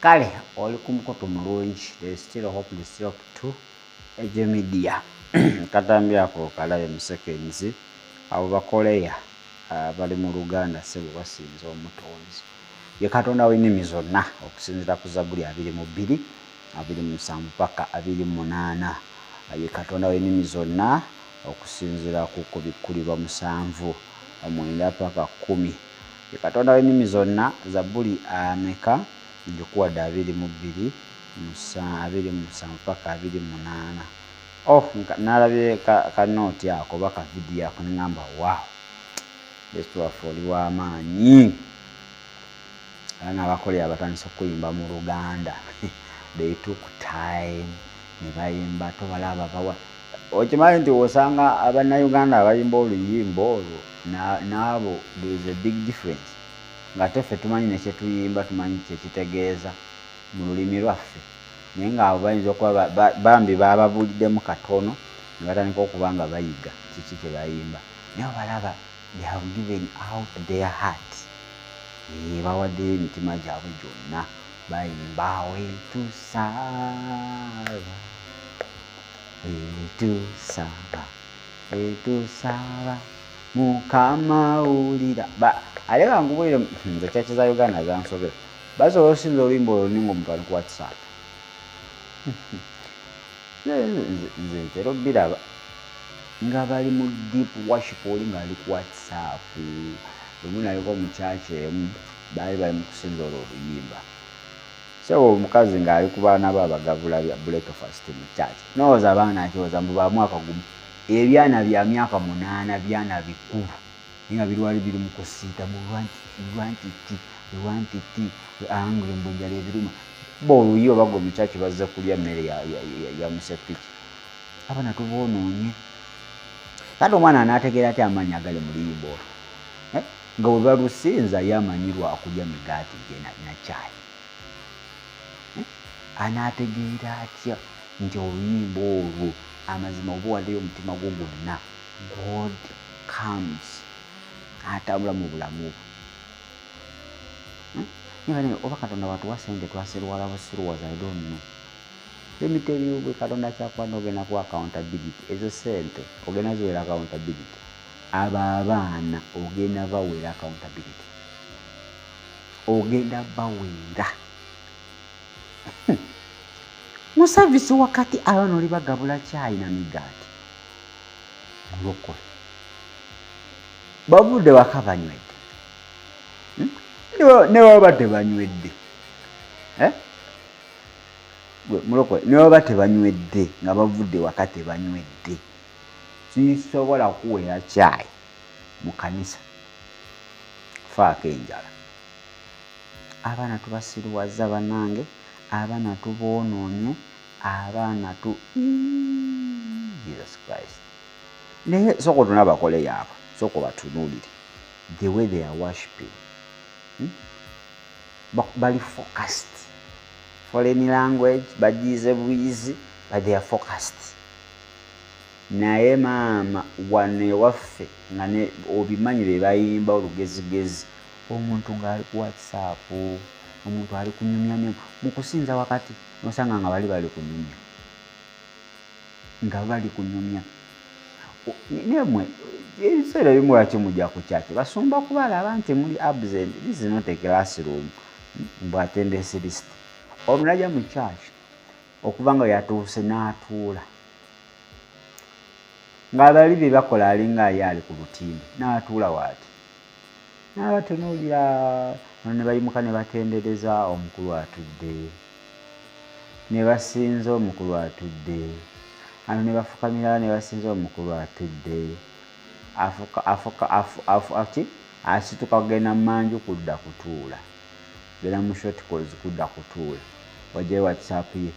Kale oli ku mukutu mulungi, there is still hope, there is still hope to Ejo Media. Katambi ako kalabe mu seconds. Abo bakoleya bali mu Luganda ssebo basinza omutonzi. Ye Katonda w'ennimi zonna okusinziira ku Zabbuli 22, 27 paka 28. Ye Katonda w'ennimi zonna okusinziira ku Kubikkulirwa 7, 9 paka 10. Ye Katonda w'ennimi zonna. Zabbuli ameka? Ngikuwadde 22, 27 paka 28. Oh, nalabye ka nooti ako oba ka vidiyo ako ne ŋŋamba wow, Yesu waffe oli w'amaanyi. Era n'abakoleya batandise okuyimba mu Luganda. They took time ne bayimba, tobalaba bawa. Okimanyi nti osanga Abannayuganda abayimba oluyimba olwo n'abo there is a big difference. Ng'ate ffe tumanyi ne kye tuyimba, tumanyi kye kitegeeza mu lulimi lwaffe. Naye ng'abo bayinza okuba bambi baababuuliddemu katono ne batandika okuba nga bayiga kiki kye bayimba. Naye obalaba they have given out their heart. Bawaddeyo emitima gyabwe gyonna bayimba wetusaba, wetusaba, wetusaba Mukama wulira. Ate ka nkubuulire, nze church za Uganda zansobera. Basobola okusinza oluyimba olwo ninga omuntu ali ku WhatsApp. Nze ntera obiraba nga bali mu deep worship oli ng'ali ku WhatsApp. Lumu naliko mu church emu baali bali mu kusinza olwo oluyimba. Ssebo omukazi ng'ali ku baana be abagabula bya breakfast mu church. N'olowooza abaana akyoza mbu ba mwaka gumu. Ebyana bya myaka 8 byana bikulu naye nga birwali biri mu kusiita mbu we want tea, we want tea, we are hungry mbu enjala ebiruma. Bo oluyi oba gwe mu church bazze kulya mmere ya musepiki. Abaana tuboonoonye. Kati omwana anaategeera atya amaanyi agali mu luyimba olwo? Eh? Nga bwe balusinza ye amanyi lwa kulya migaati gye na caayi. Eh? Anaategeera atya nti oluyimba olwo amazima oba owaddeyo omutima gwo gwonna, God comes n'atambula mu bulamu bwo. Eh? Oba Katonda bw'atuwa ssente twasiruwala busiruwazi, I don't know. Let me tell you, bwe Katonda kyakuwa n'ogenda kuwa accountability, ezo ssente ogenda ziwera accountability. Abo abaana ogenda baweera accountability. Ogenda baweera. Mu service wakati abaana oli bagabula caayi na migaati. Mulokole. Bavudde waka banywedde. Ne baba tebanywedde. Eh? Mulokole ne baba tebanywedde nga bavudde waka tebanywedde. Sisobola kuweera caayi mu kanisa. Faako enjala. Abaana tubasiruwazza bannange, abaana tuboonoonye, abaana tu Jesus Christ. Naye sooka otunule abakoleyo abo, sooka obatunuulire. The way they are worshiping. Bali focused. Foreign language, bagiyize buyizi, but they are focused. Naye maama wano ewaffe nga ne obimanyi be bayimba olugezigezi, omuntu ng'ali ku WhatsApp, omuntu ali kunyumya ne mu kusinza wakati n'osanga nga bali bali kunyumya, nga bali kunyumya. Naye mmwe ebiseera ebimu lwaki mujja ku church? Basumba kubalaba nti muli absent. This is not a classroom mbu attendance list. Omuntu n'ajja mu church okuva nga yatuuse n'atuula nga bali bye bakola alinga ye ali ku lutimbe n'atuula waati n'abatunuulira, bano ne bayimuka ne batendereza omukulu atudde. Ne basinza omukulu atudde, ano ne bafukamira ne basinza omukulu atudde. Afuka afuka afu afu ki asituka kugenda mmanju kudda kutuula, genda mu short calls kudda kutuula, wajjayo WhatsApp ye.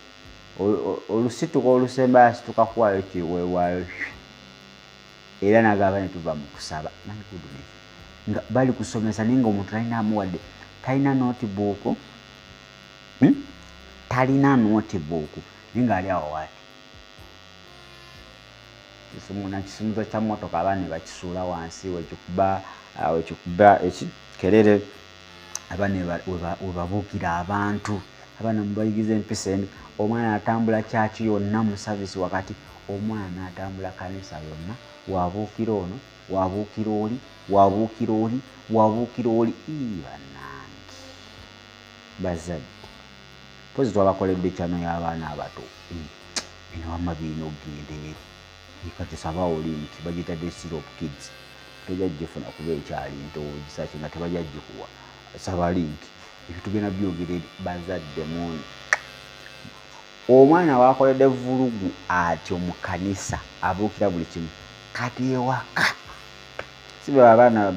Olusituka olusembayo asituka kuwaayo kiweebwayo era nagamba ne tuva mu kusaba. My goodness, nga bali kusomesa naye nga omuntu talina amuwadde, talina notebook, Talina notebook naye ng'ali awo waati nakisumuzo kya mmotoka, abaana ne bakisuula wansi wekikuba wekikuba ekikerere, abaana webabuukira abantu. Abaana mubayigiza empisa embi. Omwana atambula kyaki yonna mu service wakati, omwana atambula kanisa yonna, wabuukira ono, wabuukira oli, wabuukira oli, wabuukira oli. Ii bannange bazadde, mpozi twabakoledde channel y'abaana abato. Bino wamma birina okugenda eri. Kati sabawo link bagiyita The Syrup Kids, tojja gifuna kuba ekyali nto ogisaki nga tebajja gikuwa. Saba link, ebyo tugenda byogera eri bazadde. Mu omwana wakoledde vulugu atyo mu kanisa, abuukira buli kimu. Kati ewaka si be abaana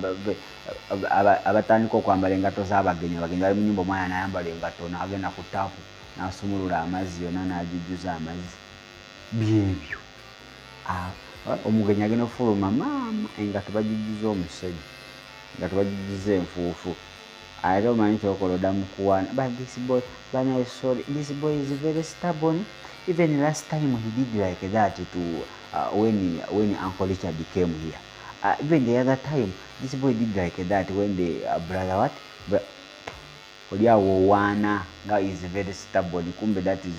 abatandika okwambala engatto z'abagenyi. Abagenyi bali mu nyumba, omwana n'ayambala engatto n'agenda ku taapu n'asumulula amazzi yonna n'agijjuza amazzi. Byebyo omugenyi agenda okufuluma, maama engatto bagijjuza omusenyu, engatto bagijjuza enfuufu. Ate omanyi kyokola, odda mu kuwaana, "But this boy, bana, sorry, this boy is very stubborn. Even last time he did like that to when Uncle Richard came here. Even the other time this boy did like that when the brother what." Oli awo owaana nga is very stubborn, kumbe that is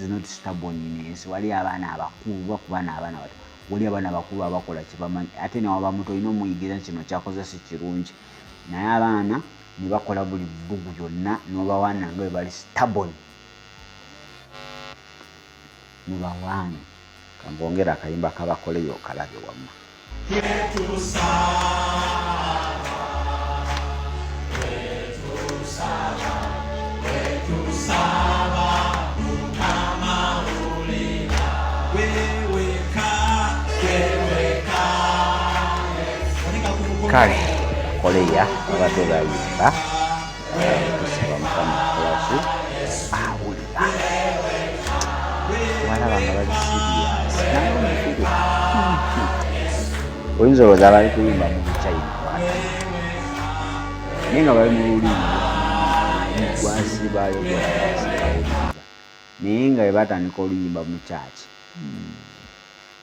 not stubbornness. Wali abaana abakulu bakuba n'abaana bato, wali abaana abakulu abakola kyebamanyi, ate newaba muto olina omuyigiriza kino kyakoze si kirungi. Naye abaana ne bakola buli vulugu yonna n'obawaana nga bwe bali stubborn. Mubawaane. Kambongera akayimba kabakoleyo okalabe wamma. Wetusaba, wetusaba, wetusaba, Mukama wulira. Weweka, weweka. Wanika ku mukono. Kale bakoleya babadde bayimba tusaba Mukama akolaki awulira. Walaba nga bali serious, naye omufiri oyinza olowooza bali kuyimba mu Luchina, naye nga bali mu lulimi lwasibayo gwasibawuliriza, naye nga bwe batandika oluyimba mu kyaki,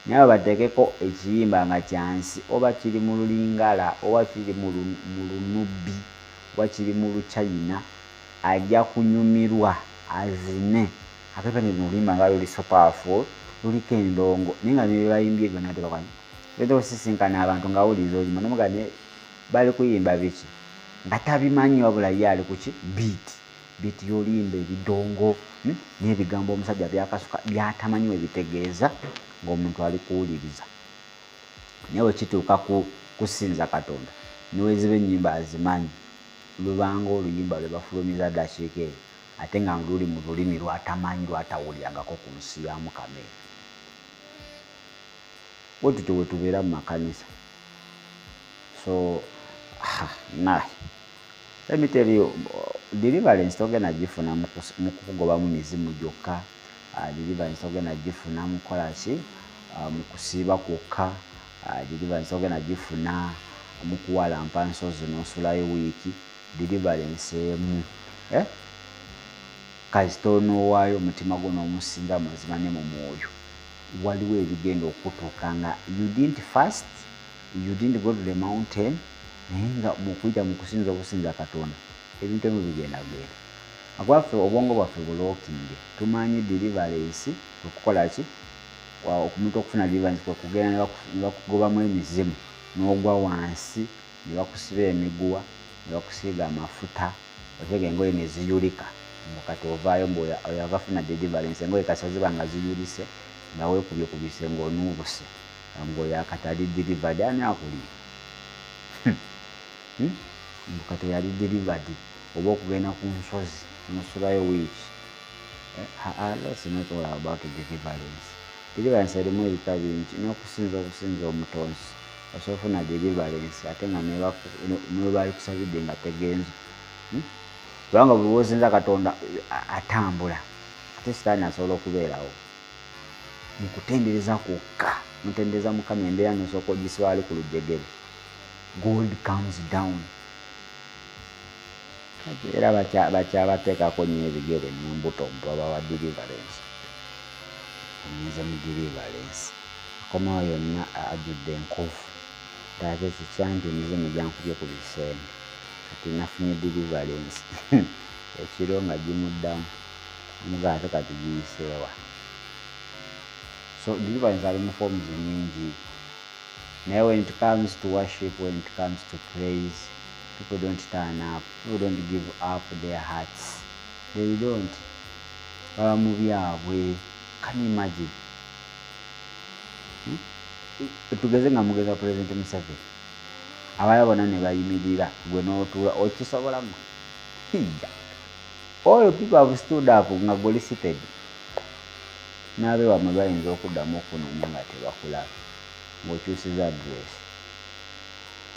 naye abo bateekeko ekiyimba nga kyansi, oba kiri mu Lulingala, oba kiri mu Lunubi, oba kiri mu Luchina, ajja kunyumirwa azine. Ate ne oluyimba nga luli so powerful, luliko endongo, naye nga ne byebayimbye byonna tebakwanya. Oyinza okusisinkana abantu ng'awuliriza oluyimba nomugaa naye bali kuyimba biki nga tabimanyi, wabula ye ali kuki beat, beat y'oluyimba, ebidongo, n'ebigambo omusajja byakasuka byatamanyi we bitegeeza, ng'omuntu ali kuwuliriza. Naye bwe kituuka ku kusinza Katonda, neweziba ennyimba azimanyi, lubanga oluyimba lwe bafulumiza ddakiika eyo, ate nga luli mu lulimi lwatamanyi, lwatawulirangako ku nsi ya Mukama eno. Bwe tutyo bwe tubeera mu makanisa. So nah, let me tell you, deliverance togenda gifuna mu kukugobamu mizimu gyokka. Deliverance togenda gifuna mu kukola ki, mu kusiiba kwokka. Deliverance togenda gifuna mu kuwalampa nsozi n'osulayo wiiki. Deliverance emu, eh? Kasita onoowaayo omutima gwo n'omusinza mu mazima ne mu mwoyo, waliwo ebigenda okutuuka nga you didn't fast, you didn't go to the mountain, naye nga mukuyita mu kusinza obusinza Katonda, ebintu ebimu bigenda genda. Akwaffe obwongo bwaffe bulookinge, tumanyi deliverance kwe kukola ki, omuntu okufuna deliverance kwe kugenda ne bakugobamu emizimu n'ogwa wansi, ne bakusiba emiguwa, ne bakusiiga amafuta, otega engoye ne ziyulika, mbu kati ovaayo, mbu oyo akafuna deliverance. Engoye kasita ziba nga ziyulise, nga weekubyekubise, ng'onuubuse, ng'oyo akatali delivered. Ani akulimba? Mbu kati yali delivered. Oba okugenda ku nsozi nosulayo wiiki. Let's not all about deliverance. Deliverance erimu ebika bingi, n'okusinza obusinza omutonzi osobola ofuna deliverance, ate nga neba alikusabidde nga tegenze. Kubanga buli lw'osinza Katonda atambula, ate Sitaani asobola okubeerawo mu kutendereza kwokka. Mutendereza Mukama, embeera nosooka ogisiba ali ku lujegere, God comes down. Era bakyabateekako nnyo ebigere n'embuto, babawa deliverance. Ogenze mu deliverance, akomawo yonna ajjudde enkovu, ate kikya nti emizimu gyankubye ku bisenge, kati nafunye deliverance. Ekiro nga gimuddamu, omugaa ate kati giyiseewa? So deliverance ali mu forms nyingi, naye when it comes to worship, when it comes to praise, people don't turn up, people don't give up their hearts, they don't. Baba mu byabwe. Can you imagine? Tugeze nga mugeza President Museveni, abalala bonna ne bayimirira, gwe n'otuula, okisobola gwe? Hija, all people have stood up nga goli seated. N'abeewamwe bayinza okuddamu okunoonya nga tebakulaba, ng'okyusiza address.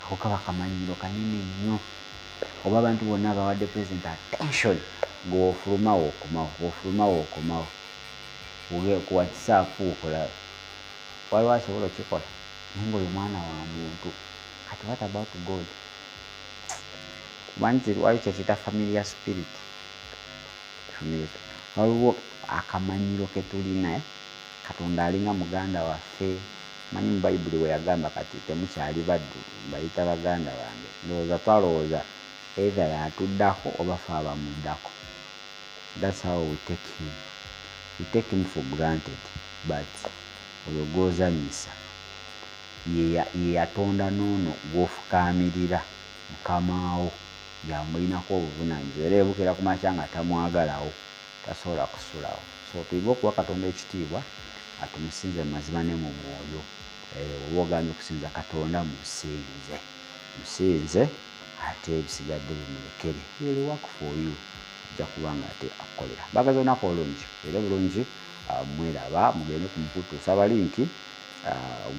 Ako kaba kamanyiro kanene nnyo. Oba abantu bonna abawadde president attention, gweofulumawo okomawo, ofulumawo okomawo ku WhatsApp okola, waliwo asobola okikola? Naye ngaoyo mwana wa muntu, kati what about God? Omanyi waliwo kyekiyita familiar spirit. Waliwo akamanyiro ketulina, Katonda alinga muganda waffe. Manyi mu Bayibuli we yagamba, kati temukyali baddu, mbayita baganda bange. Ndowooza twalowooza either yatuddako oba fe abamuddako. That's how we take him, we take him for granted. But oyo gwozanyisa ye yatonda noono gw'ofukaamirira, mukamaawo yamulinako obuvunanyizibwa, era ebukera ku makya nga tamwagalawo, tasobola kusulawo. So tuyige okuwa Katonda ekitiibwa, atumusinze mu mazima ne mu mwoyo. Oba ogambye okusinza Katonda, musinze, musinze, ate ebisigadde bimulekere. Will work for you, ajja kuba nga ate akukolera. Mbagaza olunaku olungi era bulungi. Mweraba, mugende ku mukutu, saba link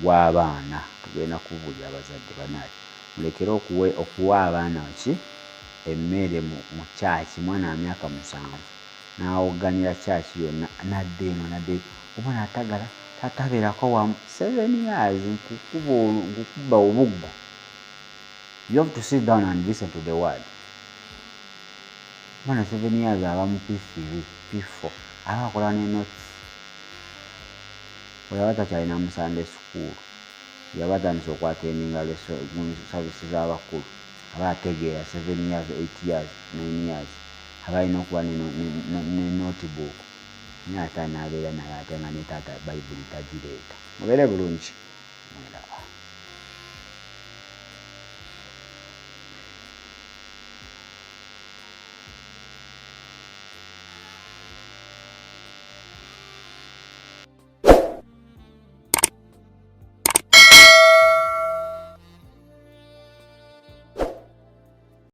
gw'abaana. Tugenda kubuulira abazadde banaye, mulekere okuwa abaana ki emmere mu kyaki. Mwana wa myaka 7 n'awogganira kyaki yonna, nadda eno nadda eno, omwana atagala tatabeerako wamu. 7 years, nkukuba obuggo. You have to sit down and listen to the word. Omwana 7 years aba mu P3, P4, aba akola ne notes. Oyo aba takyalina mu Sunday school, yaba atandise okwattendinga service z'abakulu, aba ategeera. 7 years, 8 years, 9 years, aba alina okuba ne notebook, naye ate anaabeera naye ate nga ne taata Bayibuli tagireeta. Mubeere bulungi, mweraba.